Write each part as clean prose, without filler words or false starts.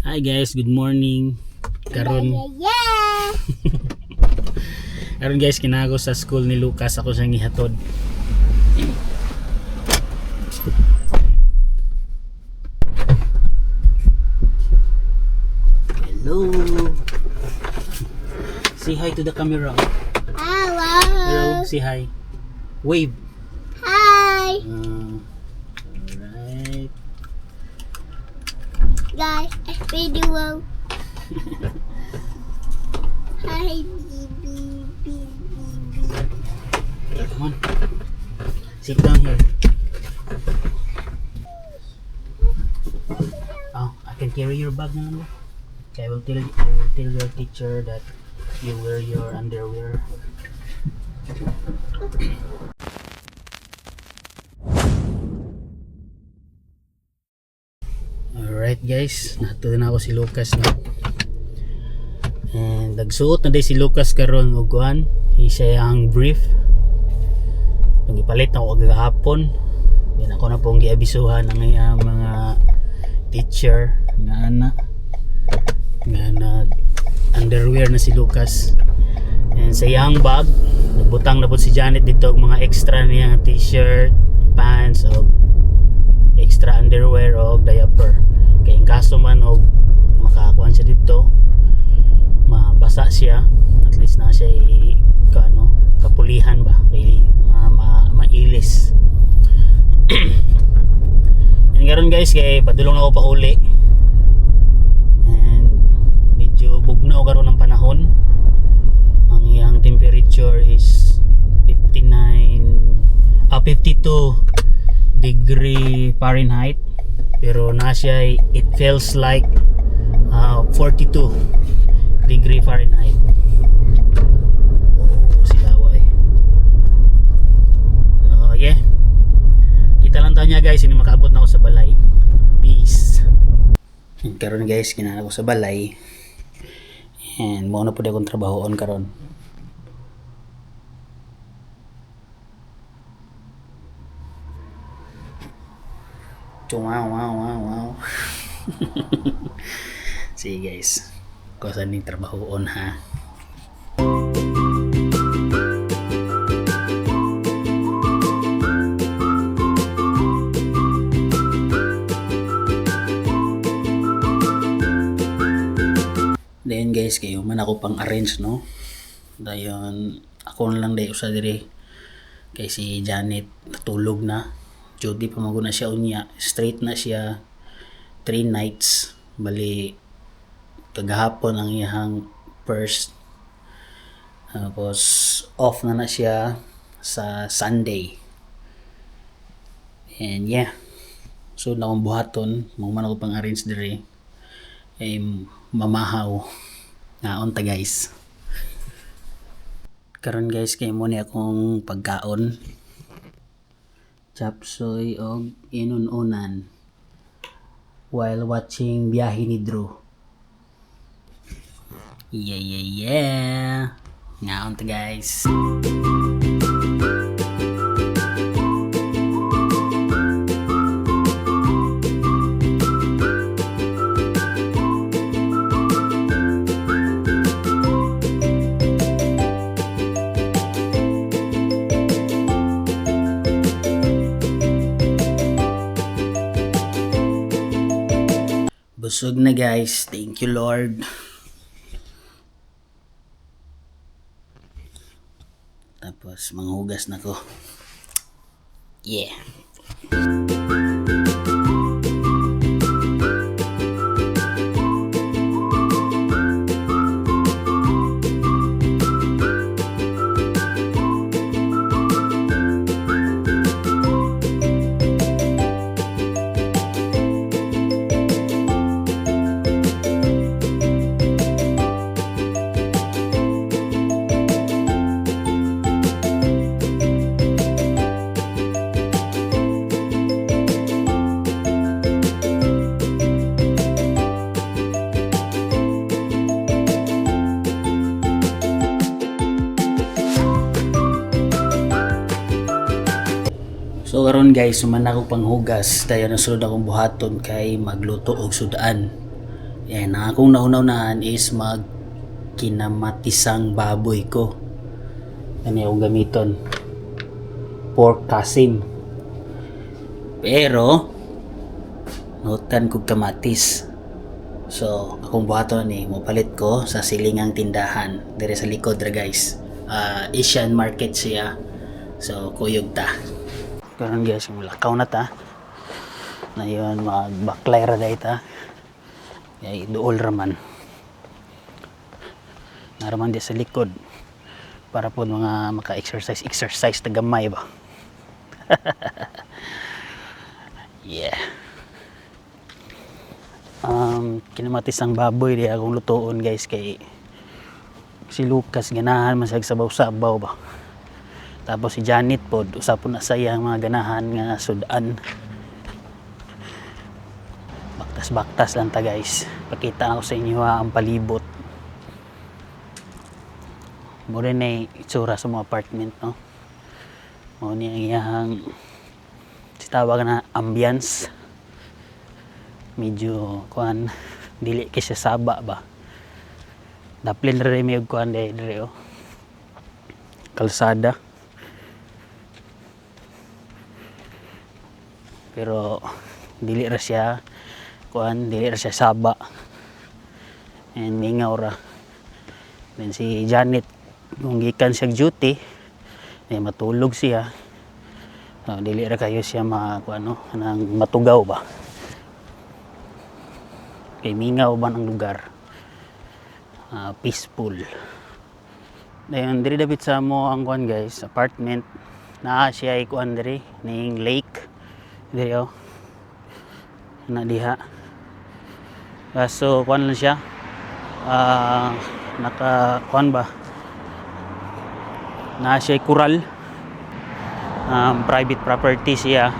Hi guys, good morning. Karon, karon guys, kinago sa school ni Lucas ako siyang gihatod. Hello. Say hi to the camera. Hello. Hello, say hi. Wave. Hi. Alright. Guys, video. Hi, B, B, B, B, B. Come on. Sit down here. Oh, I can carry your bag now. Okay, I will tell your teacher that you wear your underwear. Alright guys, nato na ako si Lucas, no. And nagsuot na day si Lucas karon og kuan, siya ang brief. Nung ipalit na ako kagahapon, din ako na pong giabisuhan ang iyang mga teacher nga ana nga nag underwear na si Lucas. And sa iyang bag, nagbutang na po si Janet dito og mga extra niya nga t-shirt, pants og extra underwear og diaper. Kay in kaso man og makakuan siya dito, mabasa siya, at least na siya kaano, kapulihan ba kay mailis. And karon guys, kay padulong na ako pauli. And medyo bugnaw karon ang panahon. Ang iyang temperature is 59 52 degree Fahrenheit, pero na siya, it feels like 42 degree Fahrenheit. Oo, silawa eh. So, yeah. Kita lang tayo niya guys, hindi makaabot na ako sa balay. Peace. And karon guys, kinana ko sa balay. And mao na pud akong trabahoon karon. Wow. Sige guys. Kusan ning trabahoon ha. Then guys, kayo man ako pang arrange, no. Dayon ako na lang day usa diri kay si Janet natulog na. Judy pa man na siya unya, straight na siya 3 nights. Bali kagahapon ang iyang first, tapos off na na siya sa Sunday. And yeah. So na akong buhaton, mao man ako pang arrange diri. Eh, mamahaw. Ngaon ta guys. Karon guys, kay mo ni akong pagkaon. Chapsoy og inununan while watching Biyahe ni Drew. Yeah. Ngaon ta guys. Busog na guys. Thank you, Lord. Tapos manghugas na ko. Yeah. So karon guys, human ako panghugas, dayon ang sunod akong buhaton kay magluto og sudan. Yan, ang akong nauna-unahan is mag kinamatisang baboy ko. Ano yung gamiton? Pork kasim. Pero, nutan kog kamatis. So, akong buhaton ni mopalit ko sa silingang tindahan dire sa likod ra, guys. Ah, Asian market siya. So, kuyog ta. Karon guys, mulakaw na ta. Na yun, magbaklay ra dahil ta. Ay, duol raman. Naraman di sa likod. Para po mga maka-exercise, exercise ta gamay ba. Yeah. Kinamatis ang baboy di akong lutoon, guys, kay si Lucas ganahan man siya sabaw-sabaw ba. Tapos si Janet pod usa po na saya ang mga ganahan nga sudan. Baktas-baktas lang ta, guys. Pakita na ko sa inyo ha, ang palibot. Mo rin ay itsura sa mga apartment, no. Mo ni ang iyahang si tawag na ambience. Medyo kuan, dili kay siya saba ba. Daplin ra rin may og kuan diri diri oh. Kalsada. Pero dili ra siya kuan, dili ra siya saba. And mingaw ra. Then si Janet, kung gikan siya duty, eh, matulog siya. So, dili ra kayo siya ma kuan no, nang matugaw ba. Kay mingaw ba ang lugar. Ah, peaceful. Dayon diri dapit sa mo ang kuan, guys, apartment. Naa siya ay kuan diri ning lake. Diri oh. Na diha. Kaso kuan lang siya. Ah, naka kuan ba? Naa siya kural. Private property siya.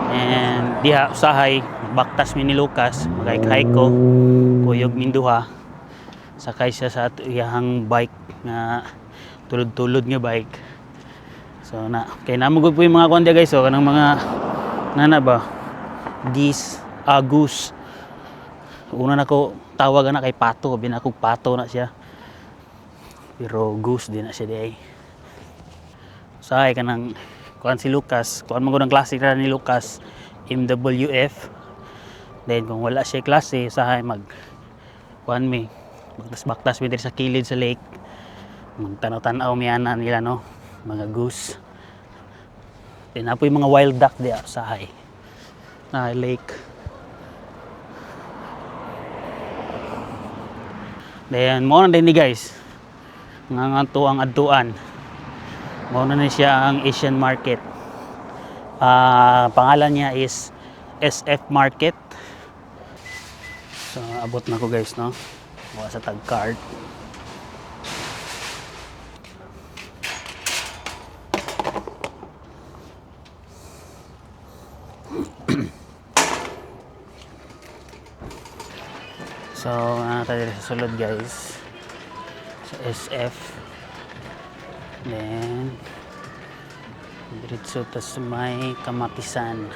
And diha usahay baktas mi ni Lucas, magay ko, kuyog minduha. Sakay siya sa iyahang bike nga tulod-tulod nga bike. So na kay namo gud po yung mga kuan diya, guys, so kanang mga nana ba, geese, goose. Una na ko tawag na kay pato, binakog pato na siya. Pero goose din na siya di ay. Usahay kanang kuan si Lucas, kuan man gud ang klase ra ni Lucas, MWF. Then kung wala siya klase, usahay mag kuan mi, baktas-baktas mi diri sa kilid sa lake. Magtanaw-tanaw mi ana nila no, mga goose. Then apoy mga wild duck diya usahay. Na lake. Then mo na din ni, guys. Nga nga to ang adtuan. Mao na ni siya ang Asian Market. Ah, pangalan niya is SF Market. So abot na ko, guys, no. Kuha sa tag cart. So, ano tayo diri sa sulod, guys. Sa SF. Then, diretso ta sa may kamatisan.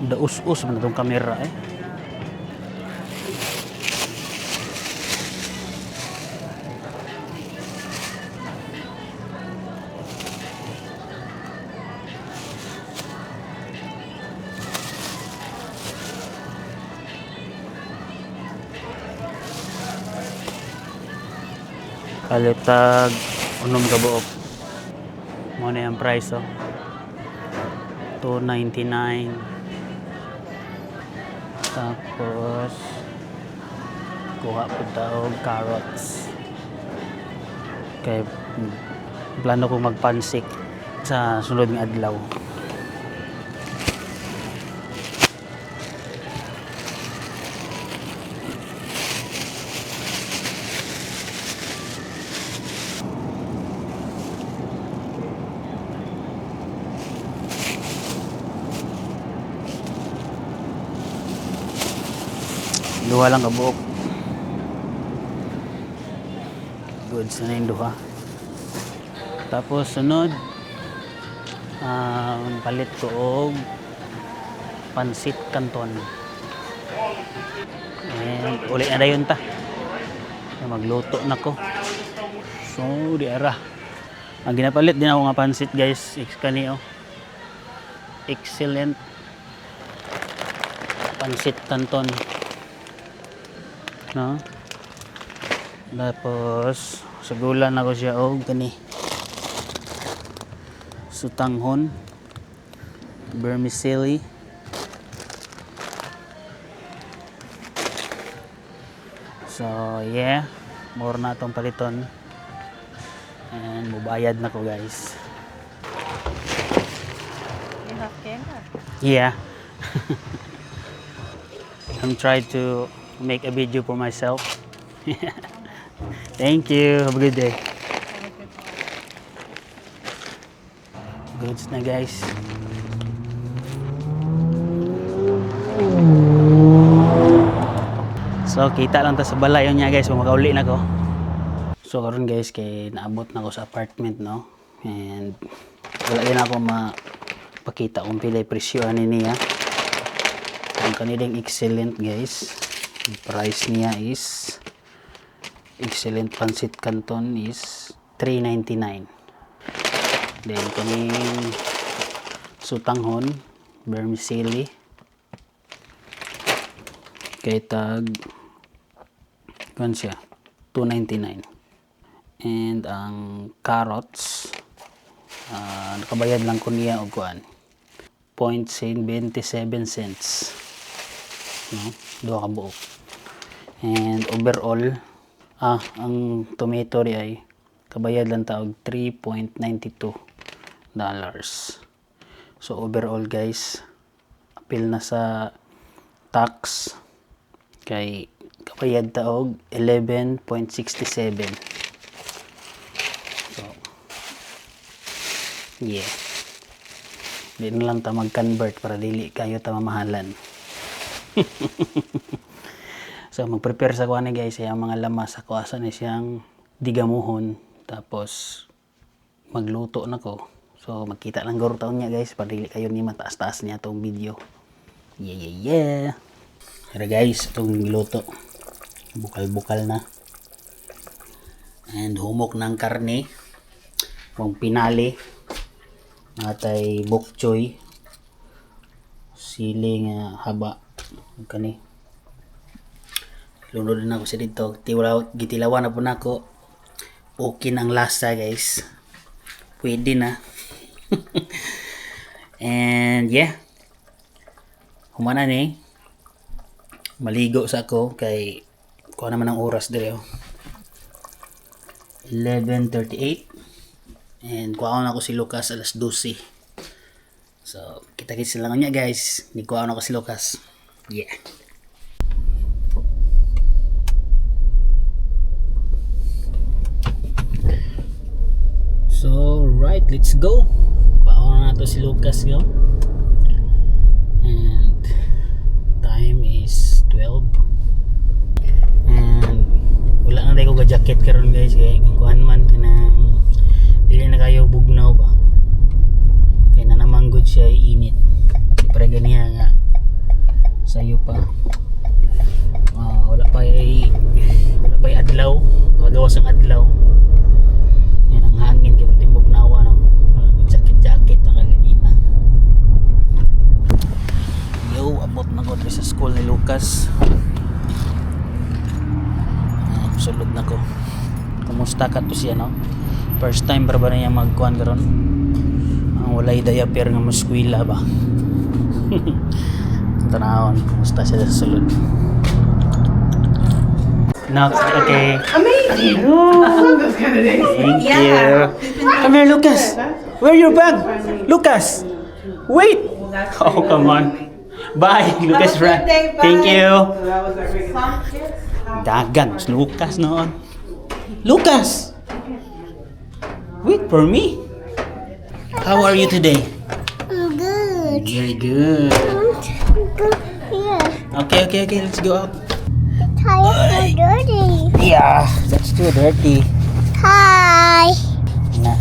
Daus-us man itong kamera eh. Palitag unom ka buok. Mo na yung price oh. 299. Tapos kuha po ta og carrots. Kay plano ko magpansik sa sunod nga adlaw. Duha lang kabuok. Goods na yung duha. Tapos sunod, palit ko og pansit canton. And uli na dayon ta. Kaya magluto na ko. So, di ara. Ang ginapalit din ako nga pansit, guys. X kani oh. Excellent. Pansit Canton. No? Tapos, sugulan ako siya og kani. Sutanghon. Vermicelli. So, yeah. More na itong paliton. And mubayad na ko, guys. You have camera? Yeah. I'm trying to make a video for myself. Thank you. Have a good day. Have a good one. Goods na, guys. So, kita lang ta sa balay niya, guys, kung makauli na ko. So, karon, guys, kay naabot na ko sa apartment, no? And wala din ako mapakita kung pilay presyo ani niya. Ang kanilang Excellent, guys. Ang price niya is Excellent Pancit Canton is 3.99. Then kaning sutanghon vermicelli kay tag kuan siya 2.99. And ang carrots, nakabayad lang ko niya og kuan 0.27 cents, no, duha ka buok. And overall, ang tomato ri ay kabayad lang ta og $3.92. So overall, guys, apil na sa tax kay kabayad ta og 11.67. So yeah, di na lang ta mag-convert para dili kayo ta mamahalan. So mag-prepare sa kuan ni, guys, ang mga lamas ako asa ni siyang digamuhon, tapos magluto na ko. So magkita lang guro taon niya, guys, para dili kayo ni mataas-taas niya tong video. Yeah. Pero guys, itong giluto. Bukal-bukal na. And humok ng karne. Kung pinali. Natay bok choy. Sili nga haba. Kani. Lunod na ako sa dito. Tiwala, gitilawan na po nako. Okay na ang lasa, guys. Pwede na. And yeah. Humana ni. Maligo sa ako kay kuha naman ang oras dire oh. 11:38 and kuha na ako si Lucas alas 12. So, kita-kits lang niya, guys. Ni kuha na ako si Lucas. Yeah. So, right, let's go. Kuha na to si Lucas yo. And time is 12. And wala na ko ga jacket karon, guys, kay kuan man kanang dili na kayo bugnaw ba. Kay na naman good siya init. Di para ganiya nga sayo pa. Ah, wala pa adlaw, magawas ang adlaw. Yan ang hangin kay perting bugnawa no. Walang jacket jacket na kaganina. Yo, abot na ko diri sa school ni Lucas. Ah, sulod na ko. Kumusta ka to siya, no? First time ba niya magkuan karon? Ang walay diaper nga muskwila ba? Tanawon, kumusta siya sa sulod. No, okay. Amazing! I love those kind of days. Thank you. Come here, Lucas. Where your bag? Lucas. Wait. Oh, come on. Bye, Lucas. Have a good day, bye. Thank you. So that was our biggest. Dagan, si Lucas noon. Lucas! Wait for me. How are you today? I'm good. Very good. Go here. Okay. Let's go out. The tires are dirty. Yeah, that's too dirty. Hi. Na,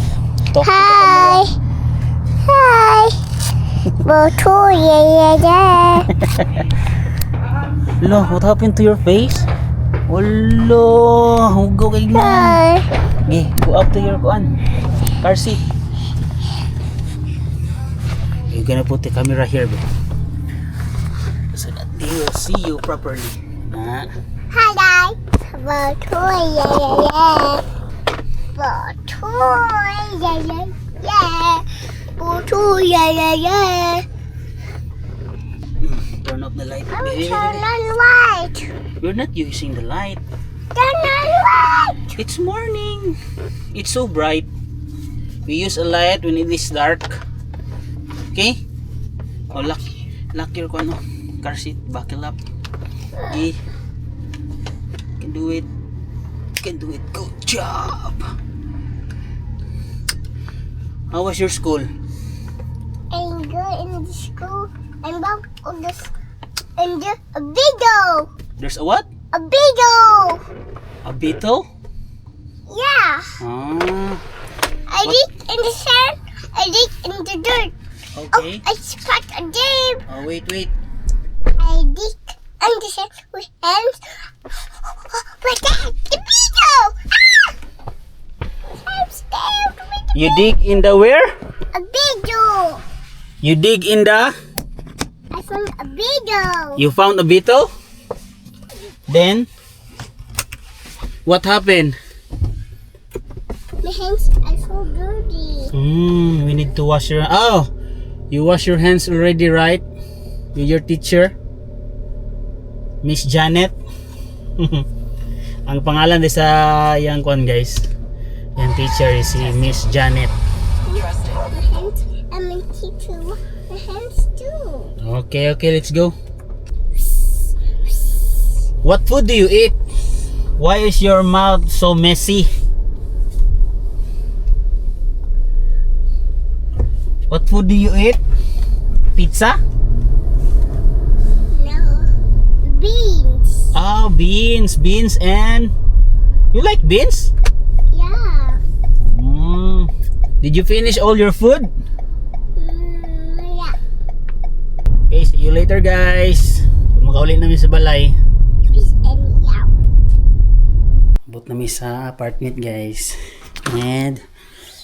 talk to the Hi. camera. Hi. Go to yeah. Lo, what happened to your face? Wala, hugaw kay na. Bye. Okay, go up to your kuan. Car seat. You're gonna put the camera here, bro. So that they will see you properly. Na. Hi guys. About toy, yeah. About toy, yeah. About toy, yeah. Turn off the light. I'm Baby. turn on light. We're not using the light. Turn on light. It's morning. It's so bright. We use a light when it is dark. Okay? Oh, lock your kuan, oh, car seat. Buckle up. Okay. Can do it. Can do it. Good job. How was your school? And go in the school and walk on the and the a video. There's a what? A video. A beetle? Yeah. Ah, I dig in the sand. I dig in the dirt. okay. Oh, I spot a deep. Oh, wait, wait. I dig in the sand with hands. But that the beetle. Ah! I'm scared with You dig in the where? a beetle. You dig in the? I found a beetle. You found a beetle? Then, what happened? My hands are so dirty. We need to wash your. Oh, you wash your hands already, right? With your teacher, Miss Janet. Ang pangalan di sa yang kwan guys, yung teacher is si Miss Janet. My hands. I'm a teacher. My hands too. Okay, let's go. What food do you eat? Why is your mouth so messy? What food do you eat? Pizza? No. Beans. Oh, beans, beans and you like beans? Yeah. Did you finish all your food? Yeah. Okay, see you later guys. Makauli namin sa balay. Peace and out. Abot nami sa apartment guys. And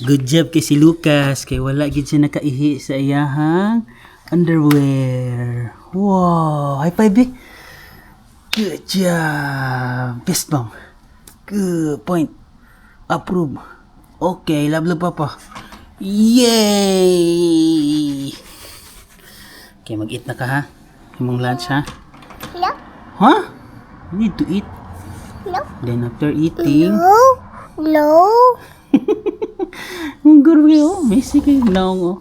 good job kay si Lucas kay wala gid siya nakaihi sa iyahang underwear. Wow, high five eh. Good job. Fist bump. Good point. Approve. Okay, love love papa. Yay! Okay, mag-eat na ka ha. Imong lunch ha. No. Huh? You need to eat. No. Then after eating, No. No. ang gurwi oh, messy kayo naong oh.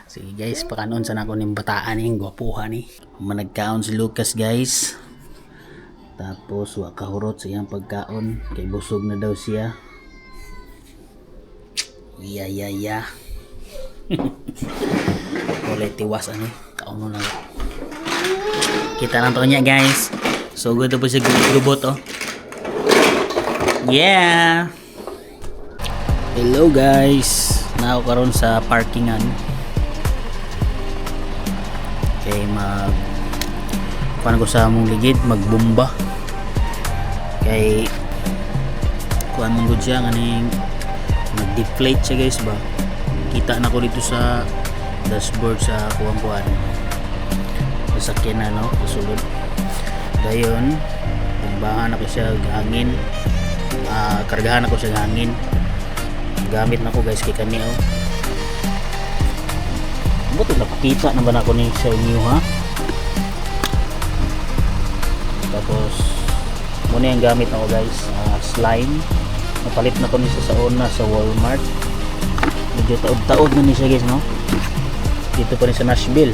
Sige guys, pakanon sa nako ning bataan ning gwapuha ni. Managkaon si Lucas guys. Tapos wa kahurot sa iyang pagkaon kay busog na daw siya. Yeah. Kulay tiwas ano, kaon na. Kita lang to niya guys. So good po siya gubot oh. Yeah. Hello guys. Nao karon sa parkingan. Okay, mag kuan ko sa among ligid, magbomba. Kay kuan man gud siya nganing nag-deflate siya guys ba. Kita na ko dito sa dashboard sa kuwang-kuan. Sasakyan na no, kasulod. Dayon, bombahan ako siya og hangin. Ah, kargahan ako siya og hangin. Gamit na ko guys kay kani oh. Buto napakita na ba na ako ni sa inyo ha? Tapos muna yung gamit ako guys, ah, slime. Napalit na ko ni siya sa una sa Walmart. Medyo taod-taod na ni siya guys no. Dito pa rin sa Nashville.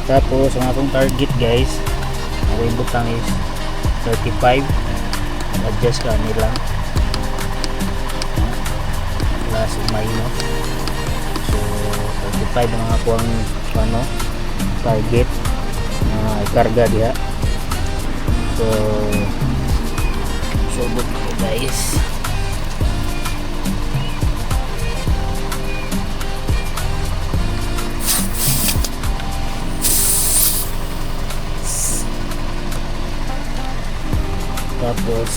Tapos ang akong target guys, ako yung butang is 35. Adjust ka nila plus minus, so 35 ang ako ang ano, target na ikarga diha. So subot ko guys. Tapos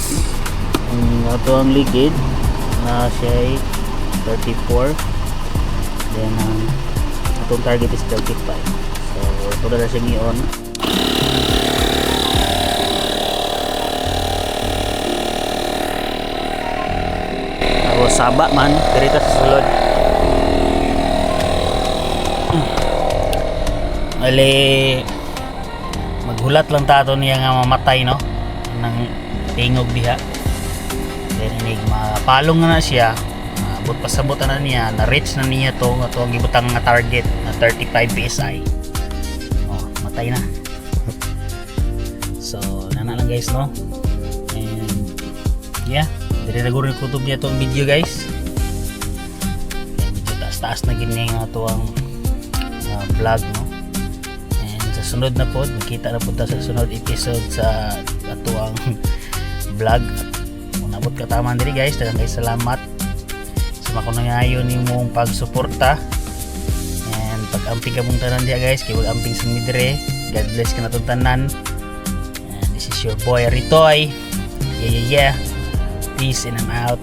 ang ato ang ligid na siya ay 34. Then ang atong target is 35. So ito na lang siyang i-on. Tapos saba man direta sa sulod. Ali maghulat lang ta ato niya nga mamatay, no, nang tingog diha. Then inig mapalong na na siya, abot pasabot na niya, na reach na niya to nga to ang gibutang nga target na 35 PSI. Oh, matay na. So nana lang, guys, no? And yeah, dire na guro kutob niya tong video, guys. Medyo taas-taas na gini nga to ang vlog, no? And sa sunod na pod, makita na pod ta sa sunod episode sa ato ang vlog. Kung nabot ka taman diri, guys, daghang kay salamat sa makunangayon nimong pagsuporta and pag-amping ka mong tanan diha, guys, kay mag-amping sa mi dire. God bless ka natong tanan. And this is your boy Ritoy. Yeah. Peace and I'm out.